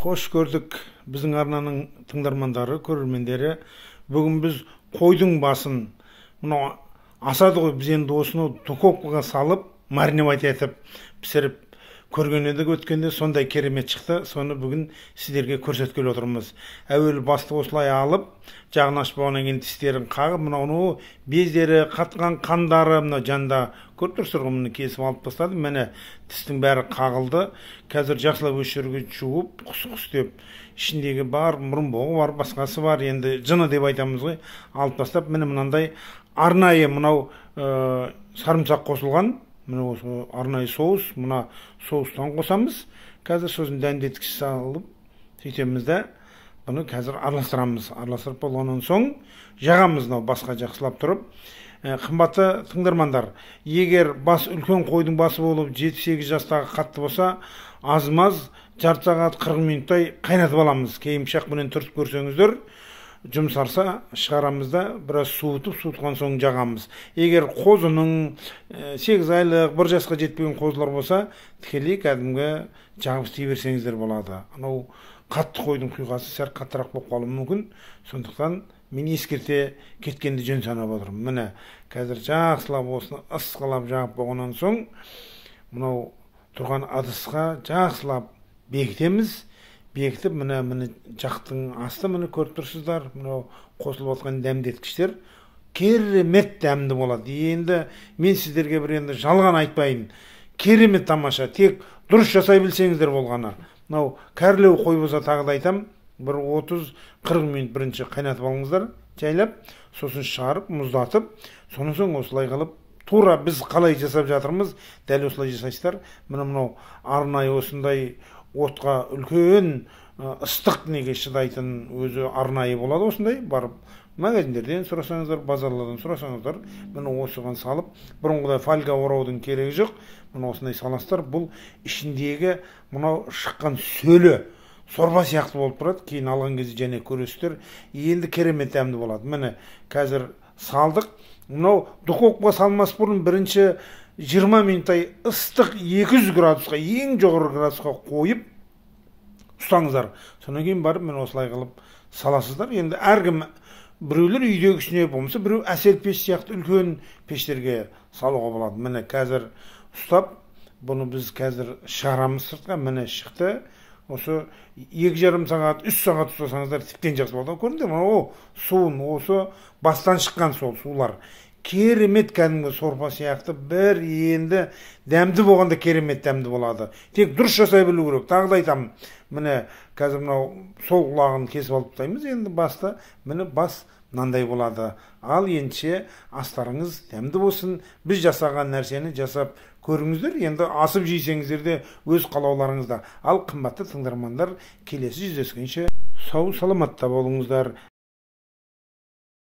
Қош көрдік, біздің арнаның тыңдармандары, көрермендері. Бүгін біз қойдың басын, мынау асады ғой, біз енді осыны духовкаға салып, мариновать етіп пісіріп көрген едік өткенде, сондай керемет шықты. Соны бүгін сіздерге көрсеткелі отырмыз. Әуелі басты осылай алып, жағын ашып болғаннан кейін тістерін қағып, мынау бездері, қатқан қандары, мына жанда көріп тұрсыздар ғой, міне кесіп алып тастадым. Міне, тістің бәрі қағылды. Қазір жақсылап осы жерге жуып, құс құс деп, ішіндегі бар мұрынбоғы бар, басқасы бар, енді жыны деп айтамыз ғой, алып тастап, міне мынандай арнайы мынау сарымсақ қосылған, міне осы арнайы соус, мына соустан қосамыз. Қазір сосын дәмдеткіш салып сөйтеміз да, бұны қазір араластырамыз. Араластырып болғаннан соң жағамыз мынау басқа жақсылап тұрып. Қымбатты тыңдармандар, егер бас үлкен қойдың басы болып, 7-8 жастағы қатты болса, аз-маз жарты сағат, 40 минуттай қайнатып аламыз. Кейін пышақпенен түртіп көрсеңіздер, жұмсарса, шығарамыз да, біраз суытып, суытқан соң жағамыз. Егер қозының 8 айлық, 1 жасқа жетпеген қозылар болса, тікелей кәдімгі жағып істей берсеңіздер болады. Анау қатты қойдың құйқасы сәл қаттырақ болып қалуы мүмкін, сондықтан мен ескерте кеткенді жөн санап отырмын. Міне, қазір жақсылап осыны ысқылап жағып болғаннан соң, мынау тұрған ыдысқа жақсылап бекітеміз. Бекітіп, міне, міне жақтың асты, міне көріп тұрсыздар, мынау қосылып жатқан дәмдеткіштер керемет дәмді болады. Енді мен сіздерге бір енді жалған айтпайын, керемет тамаша, тек дұрыс жасай білсеңіздер болғаны. Мынау кәрілеу қой болса, тағы да айтам, бір 30-40 минут бірінші қайнатып алыңыздар жайлап, сосын шығарып мұздатып, сонан соң осылай қылып, тура біз қалай жасап жатырмыз, дәл осылай жасайсыздар. Міне, мынау арнайы осындай отқа үлкен ыстық неге шыдайтын өзі арнайы болады осындай, барып магазиндерден сұрасаңыздар, базарлардан сұрасаңыздар, міне осыған салып, бұрынғыдай фольга ораудың керегі жоқ, міне осындай саласыздар. Бұл ішіндегі мынау шыққан сөлі сорба сияқты болып тұрады, кейін алған кезде және көресіздер, енді керемет дәмді болады. Міне, қазір салдық. Мынау духовкаға салмас бұрын бірінші 20 минуттай ыстық 200 градусқа, ең жоғары градусқа қойып ұстаңыздар. Содан кейін барып міне осылай қылып саласыздар. Енді әркім, біреулер үйдегісіне, болмаса біреу әсел пеш сияқты үлкен пештерге салуға болады. Міне, қазір ұстап, бұны біз қазір шығарамыз сыртқа. Міне, шықты. Осы 2,5 сағат, 3 сағат ұстасаңыздар тіптен жақсы болады. Көрдіңдер ме? О, суын осы бастан шыққан сол сулар. Керемет кәдімгі сорпа сияқты бір енді дәмді болғанда керемет дәмді болады. Тек дұрыс жасай білу керек. Тағы да айтамын. Міне, қазір мынау сол құлағын кесіп алып тастаймыз енді басты. Міне, бас мынандай болады. Ал ендеше астарыңыз дәмді болсын. Біз жасаған нәрсені жасап көріңіздер. Енді асып жейсеңіздер де өз қалауларыңызда. Ал қымбатты тыңдармандар, келесі жүздескенше сау саламатта болыңыздар.